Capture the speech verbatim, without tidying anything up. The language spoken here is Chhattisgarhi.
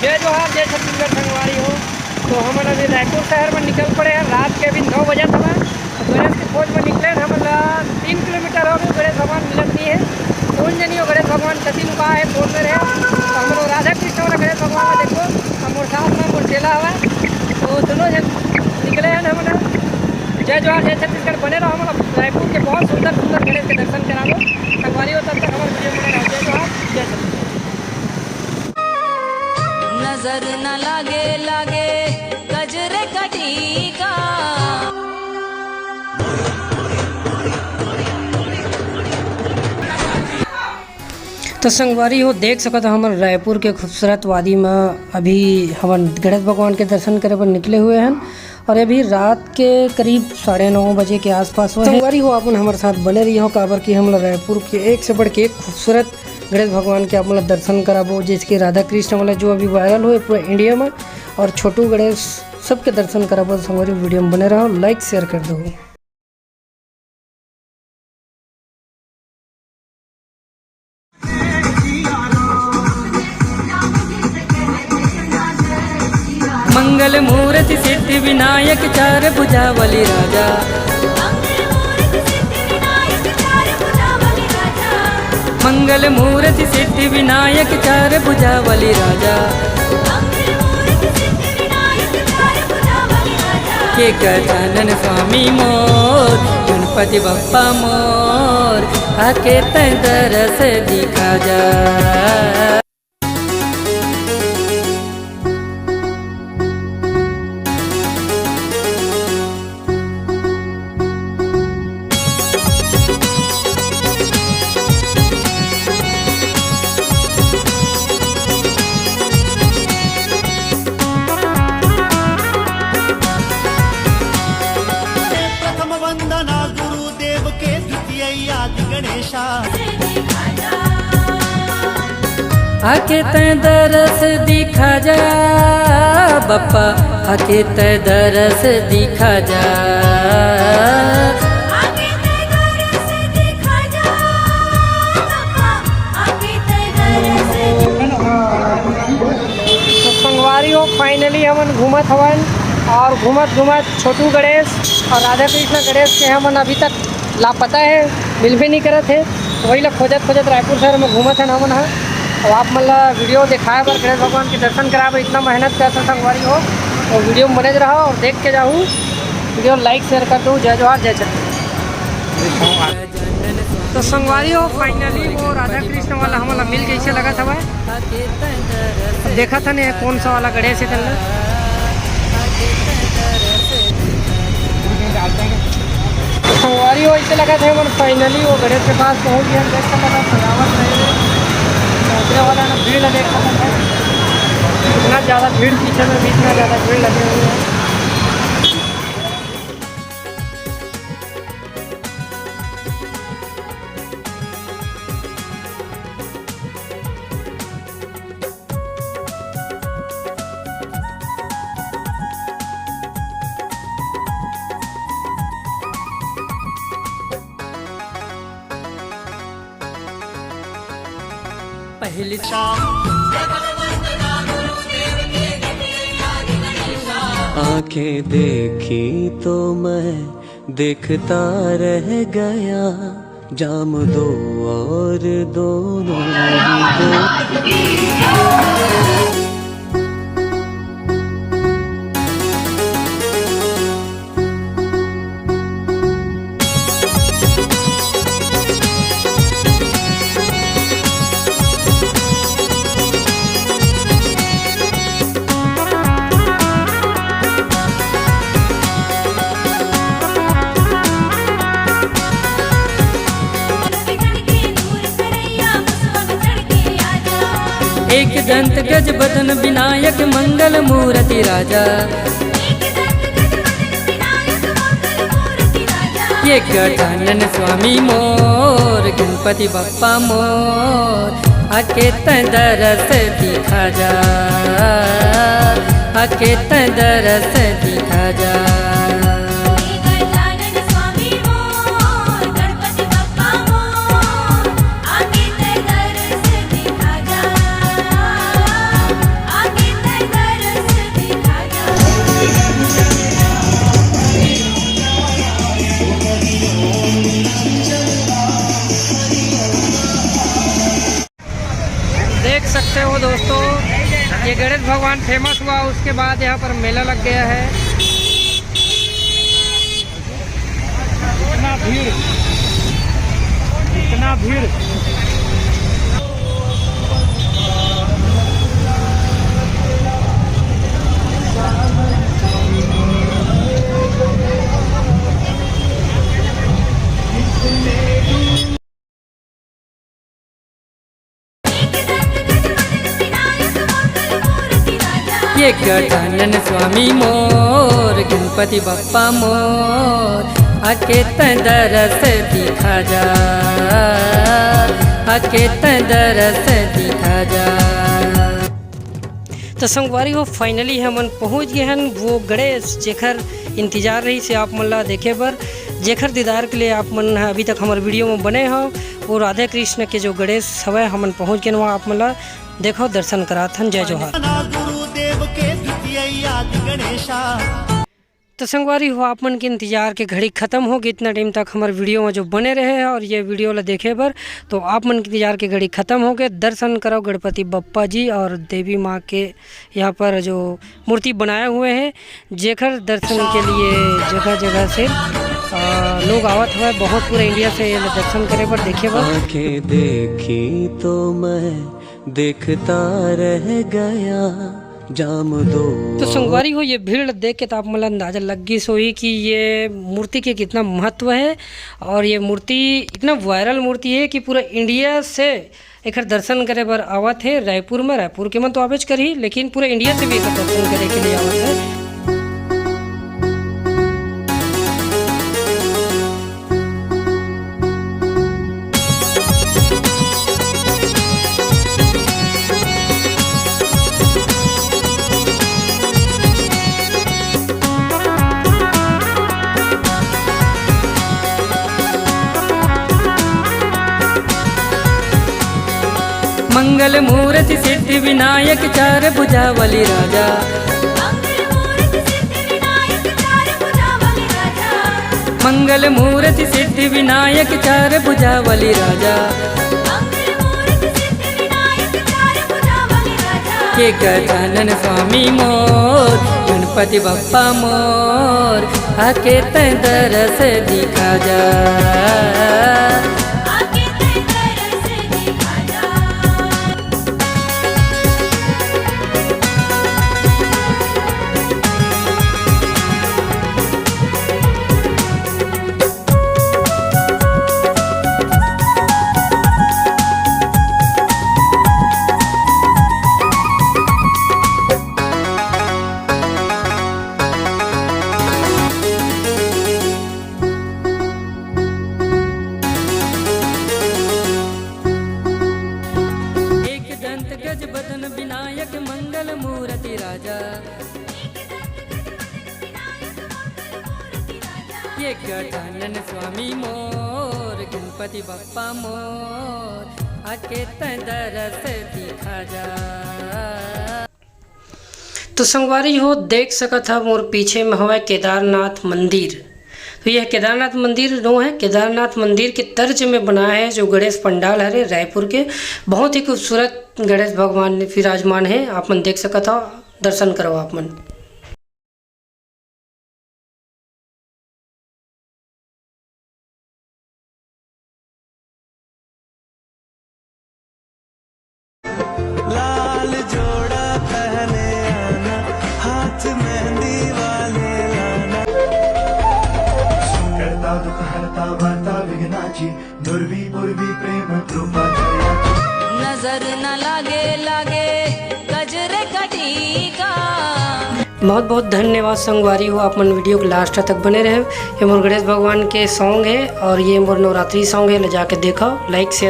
जय जोहार, जय छत्तीसगढ़ संगवारी हो। तो हमन अभी रायपुर शहर में निकल पड़े हैं। रात के अभी नौ बजत हवय। तो गणेश के खोज में निकले हैं। हमन ला तीन किलोमीटर हो गए, गणेश भगवान मिलत नहीं है। कौन जनी हो गणेश भगवान कति लुका है, फोन में रहे। तो हम लोग राधा कृष्ण वाला गणेश भगवान ला देखो, हम मोर साथ में मोर चेला हवय। तो दोनों जन निकले हैं हमन। जय जोहार, जय छत्तीसगढ़। बने रहो, हम लोग रायपुर के बहुत सुंदर सुंदर गणेश के दर्शन कराबो संगवारी हो। तब तक हमारे वीडियो में बने रहो। जय जोहार, जय छत्तीसगढ़। नजर न लागे, लागे गजरे का टीका। तो संगवारी हो, देख सकत हो, हमन रायपुर के खूबसूरत वादी में अभी हमन गणेश भगवान के दर्शन करे बर निकले हुए हन। और अभी रात के करीब साढ़े नौ बजे के आसपास हुए हैं। संगवारी हो, आप मन हमर साथ बने रहिहो, काबर कि हमला रायपुर के एक से बढ़ के एक खूबसूरत गणेश भगवान के आप मन ला दर्शन कराबो, जैसे कि राधा कृष्ण वाला जो अभी वायरल हुए पूरा इंडिया में, और छोटू गणेश, सबके दर्शन कराबो। संगवारी, वीडियो में बने रहो, लाइक शेयर कर दो। मंगल मूरति सिद्धि विनायक चार भुजा बलि राजा। मंगल मूरति सिद्धि विनायक चार भुजा बलि राजा। के गजानन स्वामी मोर, गणपति बप्पा मोर, आके तैं दरस दिखा जा। प्रथम वंदना गुरुदेव के, द्वितीय आदि गणेशा। आके तैं दरस दिखा जा बप्पा, आके तैं दरस दिखा जा। तो संगवारी हो, finally हमन घूमत हवन और घूमत घूमत छोटू गणेश और राधा कृष्ण गणेश के हमन अभी तक लापता है, मिलबे नहीं करत है। वही ला खोजत खोजत रायपुर शहर में घूमत है हमन ह। अब आप मन ला वीडियो दिखाए बर, गणेश भगवान के दर्शन कराए बर इतना मेहनत करत है संगवारी हो, तो वीडियो में बने रहो और देख के जाहू। वीडियो लाइक शेयर कर दो। जय जोहार, जय छत्तीसगढ़। तो संगवारी हो, finally वो राधा कृष्ण वाला हमन ला मिल गइसे लगत हवय। अब देखत हन ये कौन सा वाला गणेश हे तेन ला। संगवारी हो, ऐसे लगत हे हमन finally वो गणेश के पास पहुंच गए हन। देख सकत हन सजावट रहे हे, तो ओकरे वाला ना भीड़ ला देख सकत हन, इतना ज़्यादा भीड़ पीछे में भी इतना ज़्यादा भीड़ लगे हुए हैं। पहली आंखें देखी तो मैं देखता रह गया, जाम दो और दोनों ही दो। एक दंत गज बदन विनायक मंगल मूरति राजा। एक गजानन स्वामी मोर गणपति बप्पा मोर, आके तैं दरस दिखा जा, आके तैं दरस दिखा जा। देख सकते हो दोस्तों, ये गणेश भगवान फेमस हुआ, उसके बाद यहाँ पर मेला लग गया है। इतना भीड़, इतना भीड़। ये गजानन स्वामी मोर, गणपति बप्पा मोर, आके तैं दरस दिखा जा, आके तैं दरस दिखा जा। तो संगवारी हो, finally हमन पहुंच गए हन वो गणेश, जेकर इंतजार रहिस हे आप मन ला देखे बर, जेकर दीदार के लिए आप मन ह अभी तक हमर वीडियो में बने हो। वो राधे कृष्ण के जो गणेश हवय, हमन पहुंच गए हन वहाँ, आप मन ला देखो दर्शन करात हन। जय जोहार। गुरुदेव के द्वितीय आदि गणेशा। तो संगवारी हो, आप मन के इंतजार के घड़ी खत्म हो गई। इतना टाइम तक हमर वीडियो में जो बने रहे हैं और ये वीडियो ला देखे बर, तो आप मन के इंतजार के घड़ी खत्म हो गए। दर्शन करो गणपति बप्पा जी और देवी माँ के यहाँ पर जो मूर्ति बनाए हुए हैं, जेकर दर्शन के लिए जगह जगह से, अ, लोग आवत हवय, बहुत पूरा इंडिया से ये दर्शन करे बर, देखे बर। आंखें देखी तो मैं देखता रह गया, जाम दो। तो संगवारी हो, ये भीड़ देख के तो आप मन ला अंदाजा लग गई होही कि ये मूर्ति के कितना महत्व है। और ये मूर्ति इतना वायरल मूर्ति है कि पूरा इंडिया से एकर दर्शन करे बर आवत हे रायपुर में। रायपुर के मन तो आबेच करही, लेकिन पूरा इंडिया से भी एकर दर्शन करे के लिए आवत हे। मंगल मूरति सिद्धि विनायक चार भुजा बलि राजा। मंगल मूरति सिद्धि विनायक चार भुजा बलि राजा। के गजानन स्वामी मोर, गणपति बप्पा मोर, आके तैं दरस दिखा जा। एक दंत गज बदन विनायक मंगल मूरति राजा। ये गजानन स्वामी मोर, गणपति बप्पा मोर, आके तैं दरस दिखा जा। तो संगवारी हो, देख सकत हव मोर पीछे में हवय केदारनाथ मंदिर। तो यह केदारनाथ मंदिर जो है, केदारनाथ मंदिर के तर्ज में बनाया है जो गणेश पंडाल हरे रायपुर के। बहुत ही खूबसूरत गणेश भगवान विराजमान है, आप मन देख सकत हव, दर्शन करव आप मन। लाल जोड़ा पहने आना, हाथ मेहंदी वाले लाना। करता दुख हरता वार्ता विघ्नाची, दुर्वी पूर्वी प्रेम कृपा दया। नजर न लागे, लागे गजरे का टीका। बहुत बहुत धन्यवाद संगवारी हो, आप मन वीडियो के लास्ट तक बने रहे। ये मोर गणेश भगवान के सॉन्ग है और ये मोर नवरात्रि सॉन्ग है, ले जाके देखो, लाइक शेयर